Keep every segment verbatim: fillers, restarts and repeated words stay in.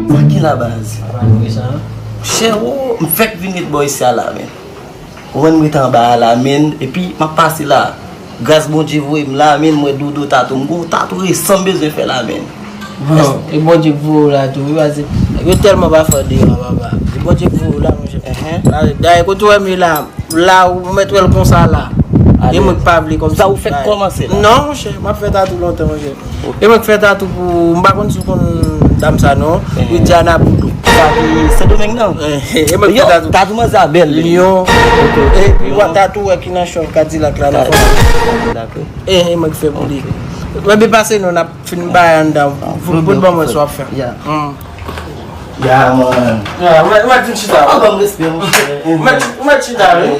Sa ki la baz? Chè, ou, m fèk vin ret bò isi a la, men. Ou konprann, m ret anba a la, men, epi m ap pase la. Gras Bondye voye m la, men, m wè Dodo Tatou. M gon tatou resan m bezwen fè la, men. Bon, e Bondye k voye w la tou, wi, paske yo tèlman pa fè w deyò, papa. E Bondye k voye w la, monchè. Dayè, kote w wè m ye la, la, ou mèt wè l konsa la. E mwen k pa vle kòmsi. Sa ou fèk kòmanse la? Non, monchè, m ap fè tatou lontan, monchè. E mwen k fè tatou pou, m pa konn si w konn dam sa non, Widiana Boudou. Sa ki Sendomeng nan? E mwen k fè tatou. Tatou manzè a bèl. Lyon. Epi w a tatou wè ki nan chòv Kadilak la nan fon. E mwen k fè pou li. Mwen byen pase non, n ap fin bay anndan. Bout ban mwen sa w ap fè. Ya, man. Ya, mwen, mwen fin chita. Ou ban m respè, monchè. Mwen, mwen chita, wi.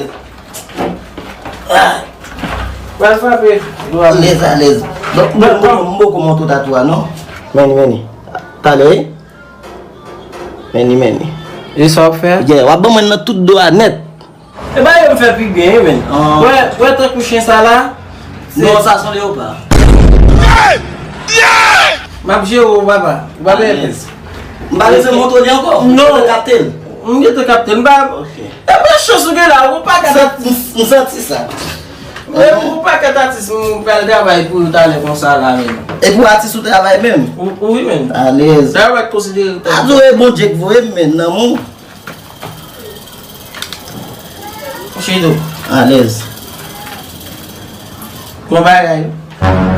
Pral frape. Alèz, alèz. Donk, m, m, m poko montre w tatou a, non? Meni, meni. Talè, wi. Meni, meni. E sa w ap fè? Yeah, w ap ban mwen nan tout do a nèt. E pa yo m fè pi byen, wi, men. Wè, wè tankou chen sa la. Non, sa se yon leyopa. M ap jere w, papa. Ou pa pè. M pa bezwen montre w li ankò. Non. Ou gentan kapte l. M gentan kapte l. M pa. Ok. E pa chans ou gen la, ou pa ka. M santi sa. E pou pakèt atis m pral travay pou yo talè konsa la menm. E pou atis ou travay menm? Wi menm. Alèz. Dayè w pa t konsidere m tankou. Adore Bondye k voye m menm nan men w. Chito. Alèz. Bon bagay.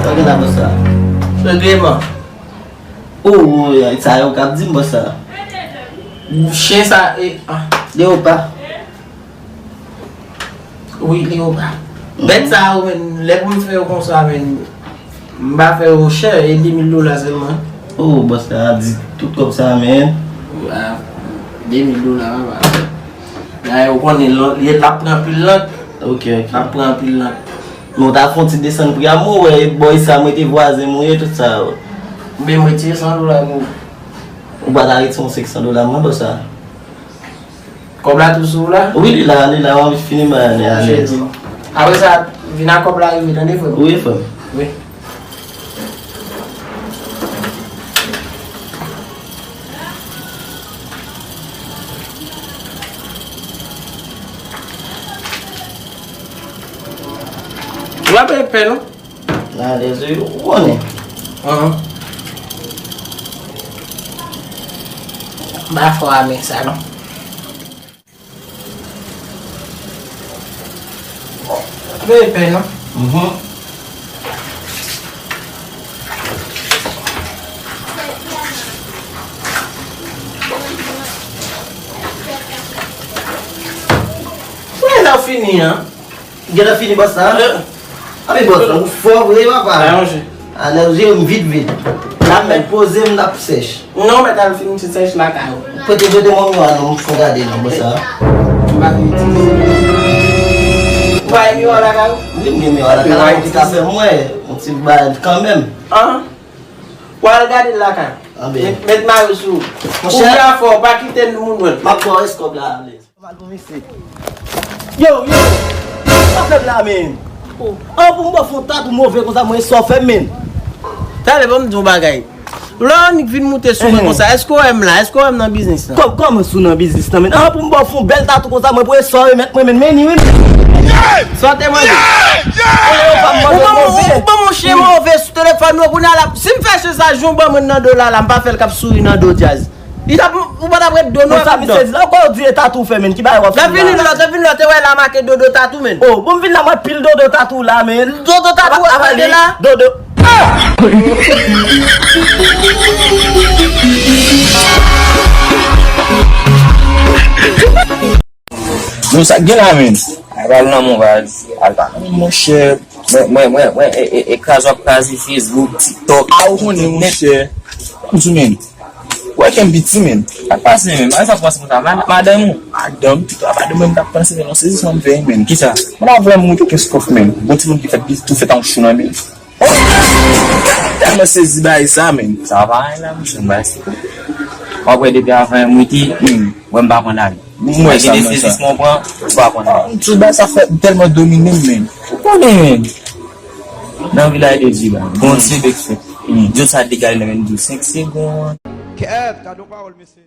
Sa w gen la bòs la? Regleman. Oh, sa yo k ap di m bòs la. Chen sa e. Leyopa. Wi, li opa. Bèt sa yo menm, lè pou m fè yo konsa menm, m pa fè yo chè, e de mil dola sèlman. Oh, bòs la di tout kòb sa menm. Ah, de mil dola, papa. Dayè, ou konnen, l ap pran anpil lant. Ok, ok. L ap pran anpil lant. Men w ta fè yon ti desann pri a, mwen wè, bò isi a, mwen te vwazen mwen ye, tout sa yo. Oubyen m retire san dola pou ou. Ou pa ta retire yon senk san dola, mwen, bòs la. Kòb la tou sou ou la? Wi, li la, li la, w ap fini bay li, alèz. Apre sa, vin ak kòb la rive, tande, frè m? Wi, frè m. Wi. Ou pa pè, pè, non? Alèz wi, ou konnen. Ahn. M pa fò a men sa non. Veye pè non. Mhm. Mwen la fini an. Gentan fini bòs la? Anben bòs la, ou fò vre papa. Alèz jere m vit vit. L ap mèt poze m, l ap sèch. Non, mèt al fin ti sèch lakay ou. Prete prete mwen miwa non, m fò gade non bòs la. Ou pa gen miwa lakay ou? Wi, m gen miwa lakay la, ou te ka fè m wè yon ti bagay kanmenm. An? Ou al gade l lakay ou. Anben. Mèt mayo sou ou. Monchè. Ou byen fò, pa kite moun wè l. M ap ba w rès kòb la, alèz. Yo, yo, sa fè m la menm. An pou m bò fon tatou move konsa mwen sa w fè m menm. Talè ban m di w bagay. Lè w annik vin moute sou mwen konsa, èske w wè m la? Èske w wè m nan biznis lan? Kò- Kòman si w nan biznis lan menm? An pou m bò fon bèl tatou konsa mwen pou e sa w remèt mwen menm, men ni wi menm. Sa w te mande? Ou ban m- ou ban m yon chen move sou telefòn mwen kounye a la. Si m fè chen sa jou ban mwen nan do la la, m pa fè l k ap souri nan do djaz. Li t ap, ou pa t ap ret do non. Bon, sa misye di la, kò w di e tatou fè menm, ki bagay w ap fè la? Lè vini lòt, lè vini lòt, e wè la make Dodo Tatou menm. Oh, bon, m vin la, mwen pil Dodo Tatou la, menm. Dodo Tatou ap ale la. Dodo. Non, sa k gen la, menm? Al pa nan mon baz. Al pa nan mon chè. Mwen, mwen, mwen, mwen, e, e, e kraz w ap kraze Facebook, TikTok. A, ou konnen, monchè. Kòmsi menm. Wè kè m piti, menm. Sa k pase, menm? Sa k pase konsa? Ma- madanm ou? Madanm, pito a madanm mwen, m t ap panse, menm, yon sezisman m fè, menm. Kisa? Mwen la vwè m moute kenskòf, menm. Bon timoun ki fèt, ki tou fèt an chou nan, menm. Tèlman sezi bagay sa, menm. Sa pa anyen la, monchè, m bay se. W ap wè depi avan m rete, wè m pa pran lari. M wè sa, m wè sa. Sezisman w pran, ou pa pran lari. M sou bagay sa fè m tèlman domine m, men. Ou konnen, men. Nan vilaj de Dye, la. Bon, se bèk fèt. Djòl sa degaj nan menm di w senk segonn. Kèt, gade yon pawòl, mesye.